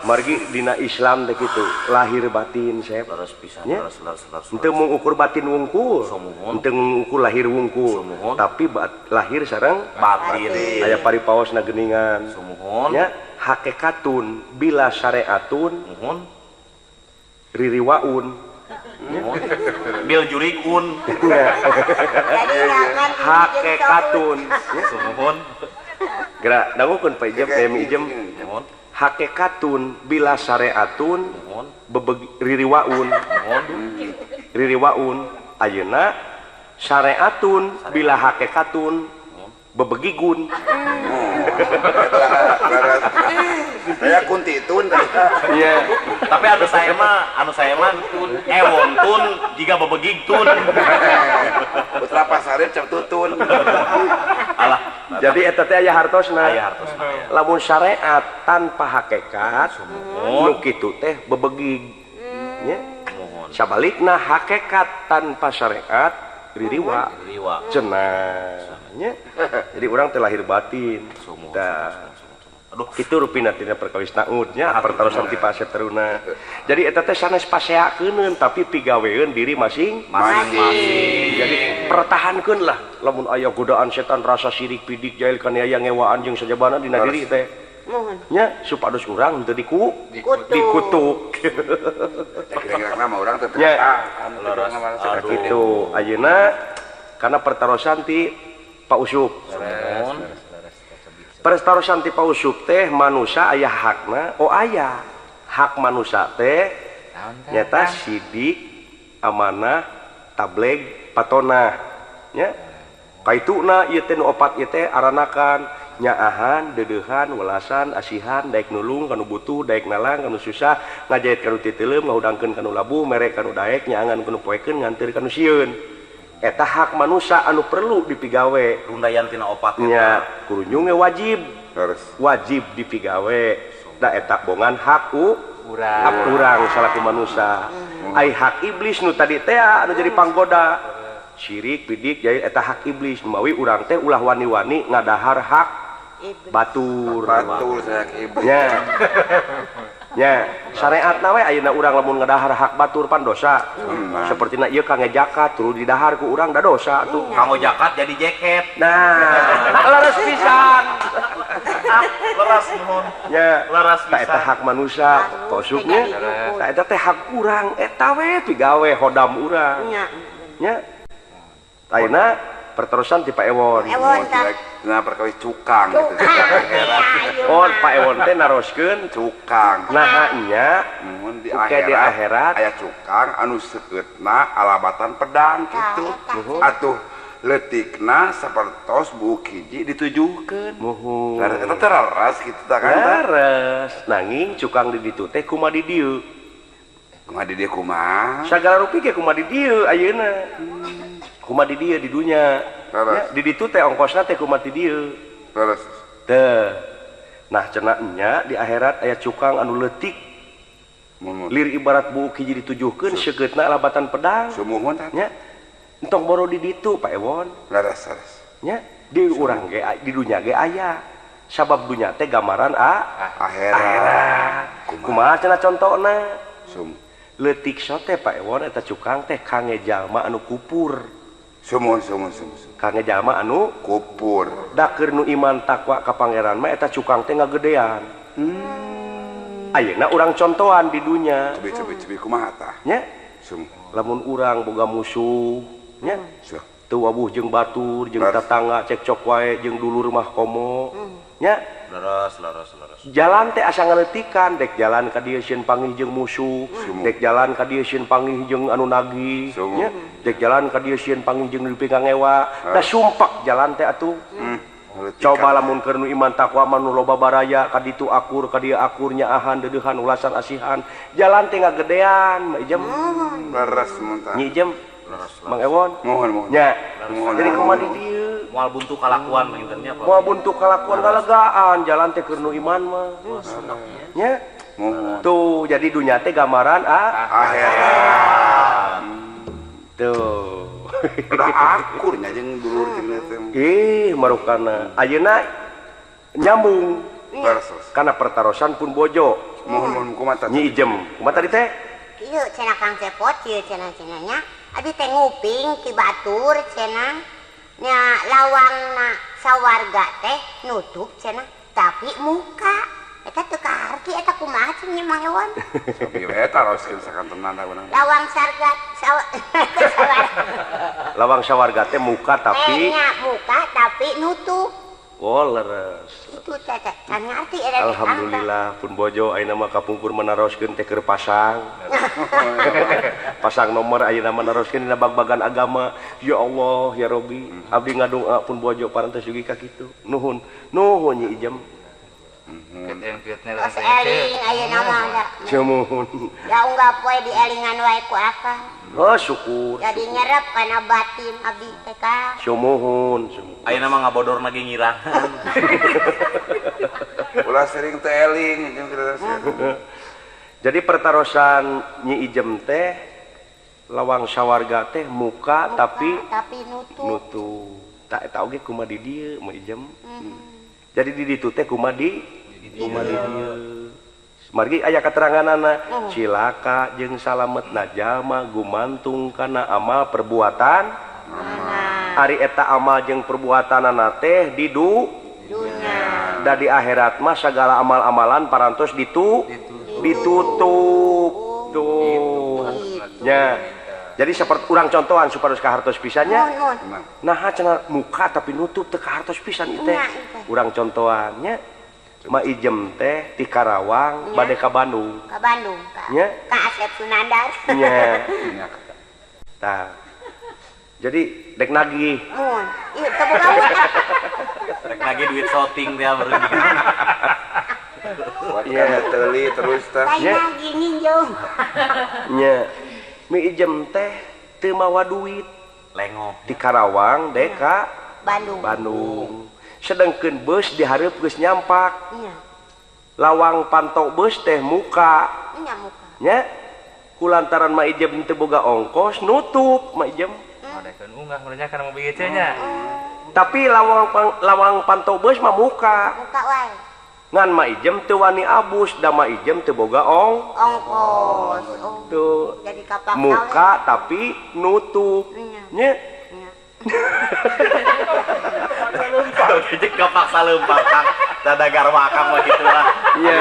Margi dina Islam teh kitu, lahir batin sep. Leres pisan, leres leres leres. Henteu mung ukur batin wungkul, henteu ngukur lahir wungkul, tapi lahir sareng batin. Aya paripaosna geuningan. Sumuhun. Nya hakikatun bila syariatun, muhun. Ririwaun. Bil jurikun. Hakikatun. Sumuhun. Gerak dangukeun Pak Ijem, PM Ijem. Hakekatun bila syariatun ririwaun ririwaun ayeuna syariatun bila hakekatun bebegigun. Saya kuntitun. Iya. Tapi anu saya mah ewon tun jiga bebegig tun. Putra Pasarip cap tutun. Alah. Jadi eta teh aya hartosna. Aya hartosna. Lamun syariat tanpa hakikat nu kitu teh bebegig. Nya. Sabalikna hakikat tanpa syariat ririwa. Ririwa. Cenah. Nya. Jadi urang teh lahir batin. Tah. Aduh, itu rupina tina perkawis naudnya pertarosan ti Pak Asep Teruna. Jadi eta teh sanes paseakeun tapi pigaweun diri masing-masing. Jadi pertahankeun lah lamun aya godaan setan rasa sirik pidik jahil kaniaya ngewaan jeung sajabana dina diri teh. Nya supados urang teu dikutuk. Kira-kira mah urang teh kitu. Ayeuna kana pertarosan ti Pak Usup. Pertarosan ti Pak Usup teh manusia aya hakna, oh aya hak manusia teh nyata sidik, amanah, tableg, patonah nya. Kaituna ieu teh nu opat ieu teh aranakan nyaahan, deudeuhan, welasan, asihan, daek nulung kanu butuh, daek nalang kanu susah, ngajait kanu titeuleum, ngahudangkeun kanu labuh, mere kanu daek, nyaangan kanu poekeun, nganteur kanu sieun. Eta hak manusia anu perlu dipigawe rundayan tina opat nya kurunyung wajib wajib dipigawe da eta bongan hak urang salaku manusia. Ai hak iblis nu tadi teh anu jadi panggoda syirik pidik jadi eta hak iblis mawi urang teh ulah wani-wani ngadahar hak batur batur hak iblis nya nya syariatna we ayeuna urang lamun ngadahar hak batur pan dosa. Sapertina ieu kangge zakat tuluy didahar ku urang da dosa atuh. Kanggo zakat jadi jaket. Nah, leres pisan. Leres nuhun. Nya, leres pisan. Eta hak manusia kosupnya. Ta eta teh hak urang eta we pigawe hodam urang. Nya. Ayeuna perterusan ti Pak Ewon. Nah, perkawis cukang gitu. Oh, Pak Ewon teh naroskeun cukang. Nah, nya mun di akhirat aya cukang anu seukeutna alabatan pedang kitu. Atuh leutikna sapertos buuk hiji ditujuhkeun. Muhun. Eta teh leres kitu tah kan. Leres. Nanging cukang di ditu teh kumaha di dieu? Kumaha di dieu kumaha? Sagala rupi ge kumaha di dieu ayeuna. Kumaha di dieu di dunya. Ya, di ditu teh ongkosna teh kumaha di dieu. Leres. Teh. Nah cenah nya di akhirat aya cukang anu leutik. Lir ibarat buuk hiji ditujuhkeun seukeutna labatan pedang. Sumuhun tah. Nya. Entong boro di ditu Pak Ewon. Leres leres. Nya di urang ge di dunya ge aya. Sabab dunya teh gambaran akhirat. Kumaha cenah contona? Leutik sote Pak Ewon eta cukang teh kange jalma anu kupur. Sumuhun sumuhun sumuhun. Kange jalma anu kupur. Da keur nu iman takwa ka pangeran mah eta cukang teh ngagedean. Ayeuna urang contohan di dunya. Cobi kumaha tah? Nya. Sumuhun. Lamun urang boga musuh nya. Teu wabuh jeung batur jeung tatangga cekcok wae jeung dulur mah komo. Nya. Leres leres leres. Jalan teh asa ngaleutikan dek jalan ka dieu sieun panggih jeung musuh, dek jalan ka dieu sieun panggih jeung anu nagih, nya. Dek jalan ka dieu sieun panggih jeung dupi ngewa. Da sumpak jalan teh atuh. Coba lamun keur nu iman takwa mah nu loba baraya ka ditu akur ka dieu akur nyaahan deudeuhan ulasan asihan. Jalan teh ngagedean Mak Ijem. Leres mun tah. Nyi Ijem. Mang Ewon. Mohon mohon. Nya. Jadi kumaha di dieu? Moal buntu kalakuan pangintennya moal buntu kalakuan kalegaan jalan teh keur nu iman mah. Nya. Tuh jadi dunya teh gambaran akhirat. Tuh. Udah akur nya jeung dulur jeung teh. Ih, marukana. Ayeuna nyambung. Kana pertarosan pun bojo. Mohon mohon kumaha Nyi Ijem. Kumaha tadi teh? Kieu cenah Kang Cepot kieu cenah cenah nya. Abi teh nguping ti batur cenah. Nya lawangna sawarga teh nutup cenah tapi muka eta teu kaharti eta kumaha cenah Mang Ewon. Sapi we taroskeun sakantenan tahunan. Lawang sarga lawang sawarga teh muka tapi nya muka tapi nutup. Oh leres. Itu teh can ngarti eta. Alhamdulillah pun bojo ayeuna mah kapungkur manaroskeun teh keur pasang. Pasang nomor ayeuna mah naroskeun dina bag-bagan agama. Ya Allah ya Robbi, abdi ngadoa pun bojo parantos dugi ka kitu. Nuhun, nuhun Nyi Ijem. Tos eling ayeuna mah. Sumuhun. Ya unggal poe dielingan wae ku akang. Oh syukur. Jadi nyerep kana batin abdi teh ka. Sumuhun. Ayeuna mah ngabodor lagi ngirangan. Ulah sering teh eling. Jadi pertarosan Nyi Ijem teh lawang sawarga teh muka, tapi nutup. Tak eta oge kumaha di dieu Nyi Ijem. Jadi di ditu teh kumaha di dieu. Margi aya keteranganana cilaka jeung salametna jalma gumantung kana amal perbuatan. Ari eta amal jeung perbuatanana teh di dunya. Da di akhirat mah sagala amal-amalan parantos ditutup tuh. Nya. Jadi seperti urang contohan supados kahartos pisannya. Nah cenah muka tapi nutup teu kahartos pisan ieu teh. Urang contohannya Ma Ijem teh ti Karawang bade ka Bandung. Ka Bandung ka. Nya. Ka Asep Sunandar. Nya. Tah. Jadi dek nagih. Mun. Ieu teu boga utang. Dek nagih duit shooting teh baru. Iya, teuli terus teh. Lain nagih nginjeum. Nya. Mi Ijem teh teu mawa duit. Lengoh. Ti Karawang dek ka Bandung. Bandung. Sedangkan bus dihareup geus nyampak. Nya. Lawang pantok bus teh muka. Nya muka. Nya. Kulantaran Ma Ijem teu boga ongkos nutup Ma Ijem. Odekeun unggah mulanya kana mobil ieu nya. Tapi lawang pantok bus mah muka. Muka wae. Ngan Ma Ijem teu wani abus da Ma Ijem teu boga ongkos. Oh. Tuh. Jadi kapak muka tapi nutup. Nya. Jadi kepaksa lempar kang, dada garwa kang mah gitu lah. Iya,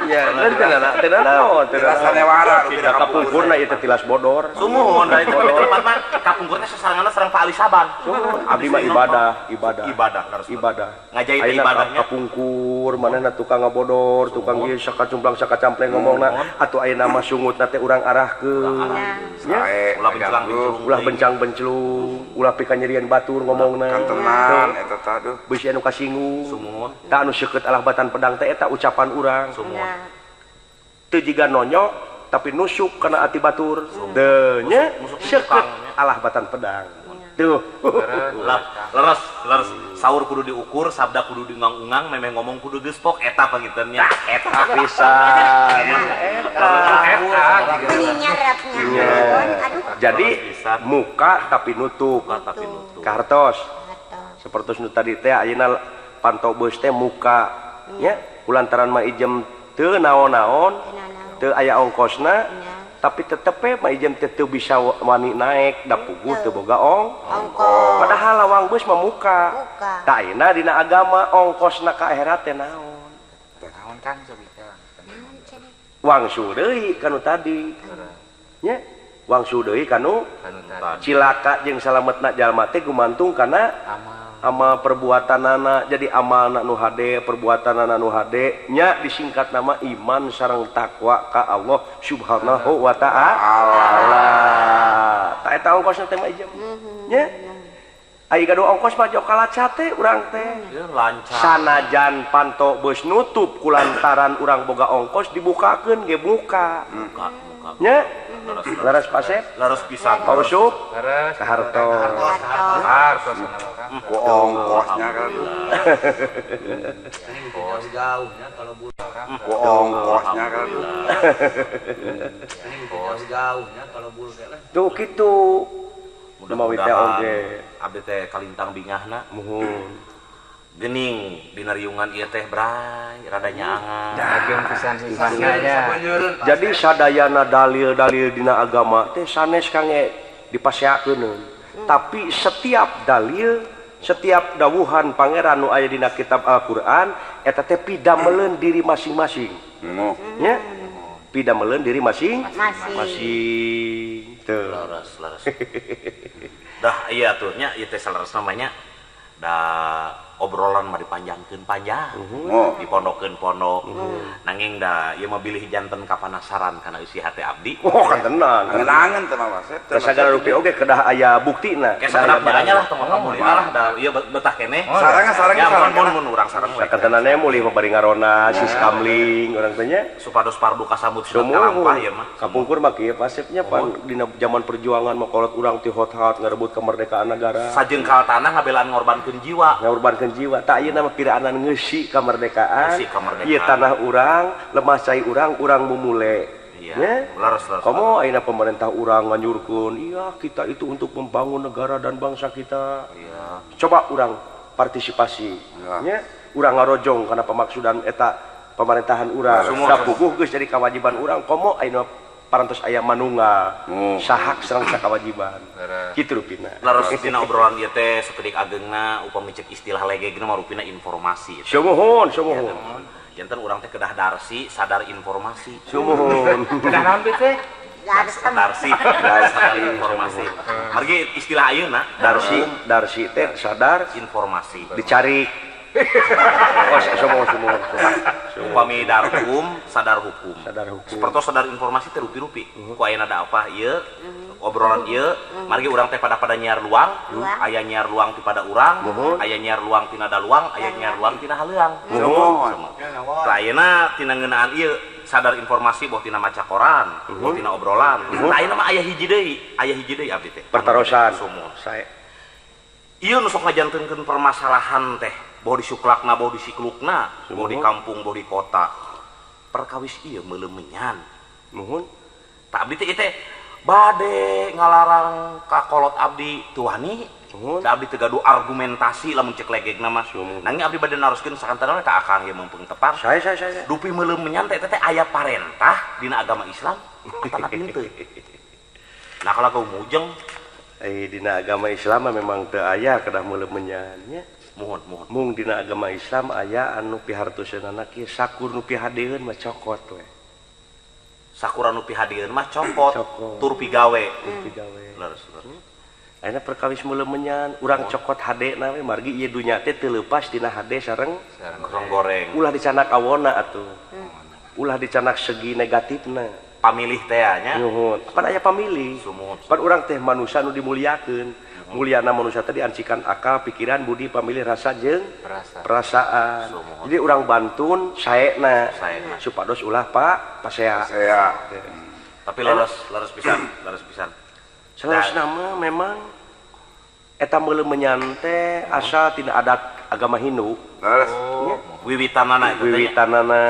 iya. Teu naon, teu sanewara kapungkurna ieu teh tilas bodor. Sumuhun, da itu tempat mah kapungkurna sasarenganna sareng Pak Ali Saban. Sumuhun, abdi mah ibadah, ibadah. Ibadah, ibadah. Ngajait ibadahnya. Kapungkur manehna tukang ngabodor, tukang ieu sakacumplang sakacampleng ngomongna, atuh ayeuna mah sungutna teh urang arahkeun. Sae, ulah bencang-benclung, ulah pikanyerian batur ngomongna. Kantenan eta tah aduh. Beusi anu kasinggung. Sumuhun. Tah anu seukeut alah batan pedang teh eta ucapan urang. Sumuhun. Teu jiga nonyok tapi nusuk kana ati batur. Teu nya seukeut alah batan pedang. Tuh. Leres, leres. Saur kudu diukur, sabda kudu diungang-ungang, memeh ngomong kudu gespok eta pangiten nya. Eta pisan. Eta. Jadi muka tapi nutup. Kahartos. Seperti nu tadi teh ayeuna pantok beus teh muka nya kulantaran Ma Ijem teu naon-naon teu aya ongkosna tapi tetep we Ma Ijem teh teu bisa wani naek da puguh teu boga ongkos padahal lawang beus mah muka tah ayeuna dina agama ongkosna ka akhirat teh naon naon Kang cobi wangsul deui kanu tadi nya wangsul deui kanu cilaka jeung salametna jalma teh gumantung kana amal perbuatanana. Jadi amalna nu hade perbuatanana nu hade nya disingkat nama iman sareng takwa ka Allah Subhanahu wa ta'ala. Ta eta ongkosna teh mah Ijem nya ai gaduh ongkos mah jauh kalaca teh urang teh lancar sanajan panto beus nutup kulantaran urang boga ongkos dibukakeun ge buka nya leres pasep leres pisan Pak Usup leres kahartos hartos ku ongkosnya kan jauh-jauhnya kalau bulan ku ongkosnya kan jauh-jauhnya kalau bulan tuh kitu mawi teh oge abdi teh kalintang bingahna muhun gening dina riungan ieu teh bray rada nyaangan ageng pisan hikmahna nya. Jadi sadayana dalil-dalil dina agama teh sanes kangge dipaseakeun tapi setiap dalil setiap dawuhan pangeran nu aya dina kitab Al-Qur'an eta teh pidameleun diri masing-masing nya pidameleun diri masing-masing teu leres leres dah iya atuh nya ieu teh saleresna mah nya da Obrolan mah dipanjangkeun panjang. Oh. Dipondokeun pondok. Nanging da ieu mah bilih janten kapanasaran kana eusi hate abdi. Oh, kan tenan. Angen-angen teh mah Wasep. Da sagala rupi oge kedah aya buktina. Kayak sakedap nya lah tong ngomong lah da ieu betah keneh. Sarangna sarangna Ya sarang. mun mun urang sareng we. Saketenane mulih mah bari ngarona sis kamling urang teh nya. Supados pardu kasambut sunat Sumuhun. kalampah ieu mah. Kapungkur mah kieu pasepnya pan dina zaman perjuangan mah kolot urang ti hot-hot ngarebut kemerdekaan negara. Sajengkal tanah ngabelaan ngorbankeun jiwa. Ngorbankeun jiwa. Tak ayeuna mah piraanan ngeusi kemerdekaan. Ngeusi kemerdekaan. Ieu tanah urang, lemah cai urang, urang mumule. Iya. Nya? Leres leres. Komo ayeuna pemerintah urang nganyurkeun, iya kita itu untuk membangun negara dan bangsa kita. Iya. Coba urang partisipasi. Ya. Nya, urang ngarojong kana pemaksudan eta pemerintahan urang. Sumur, Da sumur. puguh geus jadi kewajiban urang, komo ayeuna parantos aya manunggal. Oh. Sahak sareng sakawajiban. Leres. Kitu rupina. Leres dina obrolan ieu teh sakedik ageungna upami cek istilah legegna mah rupina informasi. Sumuhun, sumuhun. Janten urang teh kedah darsi sadar informasi. Sumuhun. Kedah naon teh? Darsem. Darsi, sadar informasi. Margi istilah ayeuna Darsi, darsi teh sadar informasi. dicari. Oh, sumuhun, sumuhun. Upami darkum sadar hukum. Sadar hukum. Sepertos sadar informasi teh rupi-rupi. Ku ayeuna ada apa ieu obrolan ieu margi urang teh pada-pada nyiar luang, Luang. aya nyiar luang ti pada urang, Muhun. aya nyiar luang tina daluang, aya nyiar luang tina haleuang. Sumuhun. Tah ayeuna tina ngeunaan ieu sadar informasi boh tina maca koran, boh tina obrolan. Tah ayeuna mah aya hiji deui abdi teh. Pertarosan. Sumuhun. Sae. Ieu nu sok ngajantenkeun permasalahan teh, boh di suklakna, boh di siklukna, boh di kampung, boh di kota. Perkawis ieu meuleumenyan. Muhun. Tah abdi teh ieu teh bade ngalarang ka kolot abdi teu wani. Muhun. Da abdi teu gaduh argumentasi lamun cek legegna mah. Sumuhun. Nanging abdi bade naroskeun sakantana ka akang ieu mumpung tepang. Sae, sae, sae. Dupi meuleumenyan teh teh aya parentah dina agama Islam atanapi henteu. Nah kalau kau mujeng Dina agama Islam mah memang teu aya kedah meuleumenyan nya. Muhun, muhun. Mung dina agama Islam aya anu pihartoseunana kieu sakur nu pihadeun mah cokot we. Sakura nu pihadeun mah cokot, Cokot. tur pigawe. Tur pigawe. Leres, leres. Ayeuna perkawis meuleumenyan urang cokot hadena we margi ieu dunya teh teu leupas dina hade sareng Sareng goreng. Ulah dicanak awona atuh. Ulah dicanak segi negatifna. Pamilih teh nya. Nuhun. Pan aya pamilih. Sumuhun. Pan urang teh manusia nu dimuliakeun. Mulyana manusia teh diancikan akal, pikiran, budi, pamilih, rasa jeung perasaan. Sumuhun. Jadi urang bantun saena. Saena. Supados ulah Pak pasea. Pasea. Tapi leres, leres pisan, leres pisan. Saleresna mah memang eta meuleumenyan teh asal tina adat agama Hindu. Leres. Oh, wiwitanana eta teh. Wiwitanana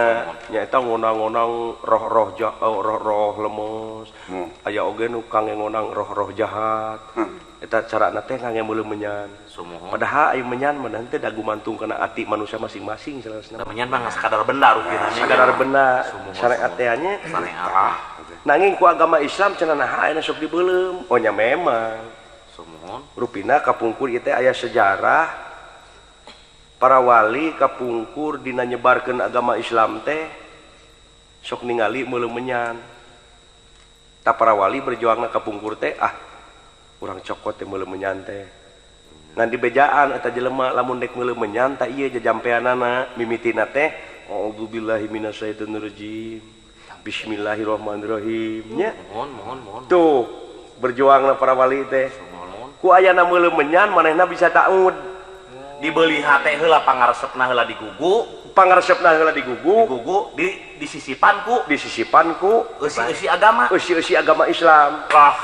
nyaeta ngonang-ngonang roh-roh roh-roh lemes. Aya oge nu kangge ngonang roh-roh jahat. Eta carana teh kangge meuleumenyan. Sumuhun. Padahal aya menyan mah teh da gumantung kana ati manusia masing-masing saleresna. Menyan mah sakadar benda rupina. Sakadar benda syariat teh nya. Syariat. Nanging ku agama Islam cenah naha ayeuna sok dibeuleum. Oh nya memang. Sumuhun. Rupina kapungkur ieu teh aya sejarah para wali kapungkur dina nyebarkeun agama Islam teh sok ningali meuleumenyan. Ta para wali berjuangna kapungkur teh ah urang cokot teh meuleumenyan teh. Ngan dibejaan eta jelema lamun dek meuleumenyan ta ieu jajampeanana mimitina teh auzubillahi minasyaitonirrajim. Bismillahirrahmanirrahim nya. Mohon mohon mohon. Tuh berjuangna para wali teh. Ku ayana meuleumenyan manehna bisa taud. Dibeli hate heula pangaresepna heula digugu, pangaresepna heula digugu, digugu di disisipan ku, disisipan ku eusi-eusi agama, eusi-eusi agama Islam. Lah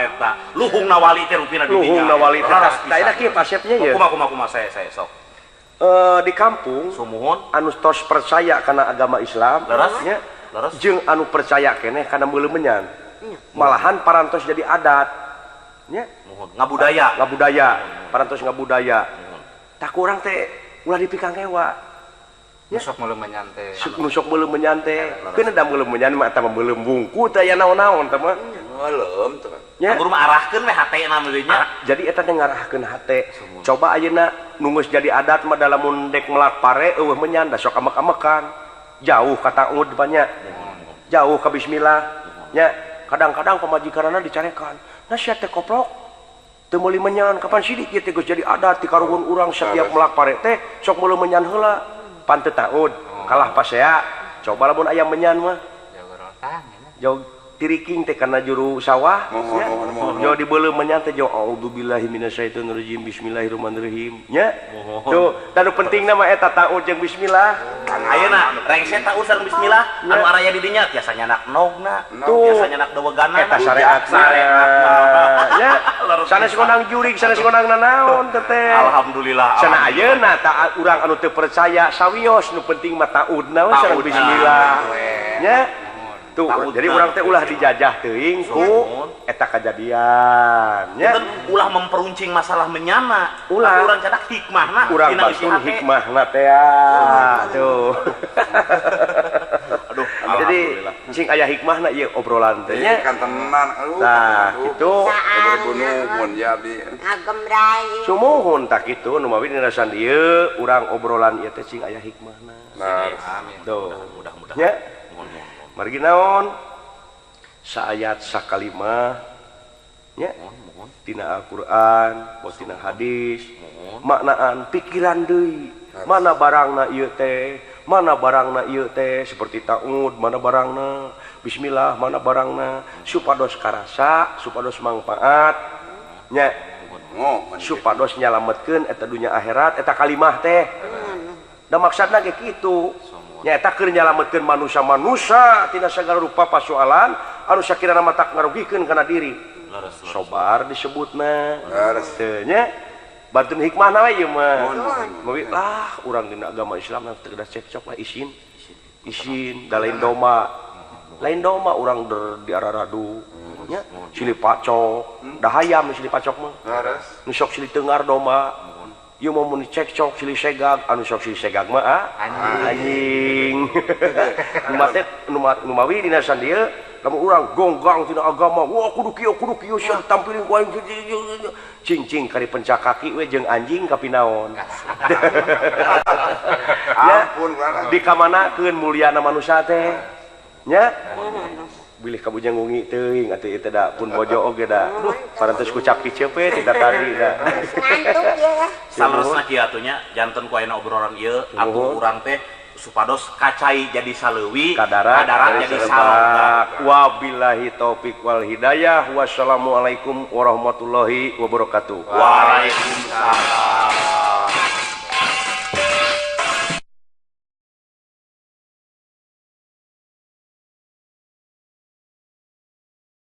eta luhungna wali teh rupina di dinya. Luhungna wali teh. Tah eta kieu pasepnya ye. Kumaha kumaha kumaha saya sok. Di kampung sumuhun anu tos percaya kana agama Islam, leres nya, leres jeung anu percaya keneh kana meuleumenyan. Malahan parantos jadi adat nya. Muhun ngabudaya, ngabudaya, parantos ngabudaya. Tak kurang teh ulah dipikangkewa. Nusok meuleumenyan teh. Nusok meuleumenyan teh. Keun da meuleumenyan mah eta mah meuleum bungku teh aya naon-naon teh mah. Meuleum teh. Nya. Guru mah arahkeun we hatena mah nya. Jadi eta teh ngarahkeun hate. Coba ayeuna nu geus jadi adat mah da lamun dek melak pare eueuh menyan da sok amek-amekan. Jauh ka taud banyak. Jauh ka bismillah. Nya kadang-kadang pamajikanana dicarekan. Nah sia teh koplok. Teu meuli menyan kapan sidik ieu teh geus jadi adat di karuhun urang setiap melak pare teh sok meuli menyan heula. Pan teu taud kalah pasea. Coba lamun aya menyan mah. Jauh tiriking teh kana juru sawah nya. Jauh dibeuleuh menyan teh jauh auzubillahi minasyaitonirrajim bismillahirrahmanirrahim nya. Tuh, da nu pentingna mah eta taud jeung bismillah. Ayeuna rengse taud sareng bismillah anu araya di dinya tiasa nyanak nogna, tiasa nyanak dewegana eta syariatna. Nya. Sanes ngonang jurig, sanes ngonang nanaon teh. Alhamdulillah. Sana ayeuna ta urang anu teu percaya sawios nu penting mah taudna we sareng bismillah. Nya. Tuh, jadi urang teh ulah dijajah teuing ku eta kajadian nya. Ulah memperuncing masalah menyana, ulah urang cadak hikmahna, urang bantun hikmahna teh. Tuh. Aduh, jadi cing aya hikmahna ieu obrolan teh nya. Kan tenan aduh. Tah, kitu. Berbunun jadi. Ngagemrai. Sumuhun tah kitu nu mawi dina dieu urang obrolan ieu teh cing aya hikmahna. Amin. Tuh, mudah-mudahan. Nya. Margi naon saayat sakalimah nya tina Al-Qur'an, tina hadis, maknaan pikiran deui, mana barangna ieu teh, mana barangna ieu teh seperti taud, mana barangna bismillah, mana barangna supados karasa, supados mangpaat nya, supados nyalametkeun eta dunya akhirat eta kalimah teh. Da maksudna ge kitu. Nyaeta keur nyalametkeun manusia-manusia tina sagala rupa pasoalan anu sakirana matak ngarugikeun kana diri. Sobar disebutna. Teu nya bantun hikmahna we ieu mah. Mawi lah urang dina agama Islam teu kedah cekcok lah isin. Isin da lain domba. Lain domba urang diararadu nya silih pacok, da hayam silih pacok mah. Nu sok silih tengar domba. Ieu mah mun dicekcok silih segag, anu sok silih segag mah anjing. Nu mawi dina sandieu lamun urang gonggang tina agama, wah kudu kieu sia ditampiling ku aing cing-cing kari pencak kaki we jeung anjing kapinaon. Ampun dikamanakeun mulyana manusia teh nya. Bilih kabujang ngungi teuing atuh ieu teh da pun bojo oge da parantos ku cap kiceup we tidak tadi da. Ngantuk ieu lah. Saleresna kieu atuh nya janten ku ayeuna obrolan ieu atuh urang teh supados kacai jadi saleuwi, kadara jadi salok. Wabillahi taufik wal hidayah. Wassalamualaikum warahmatullahi wabarakatuh. Waalaikumsalam.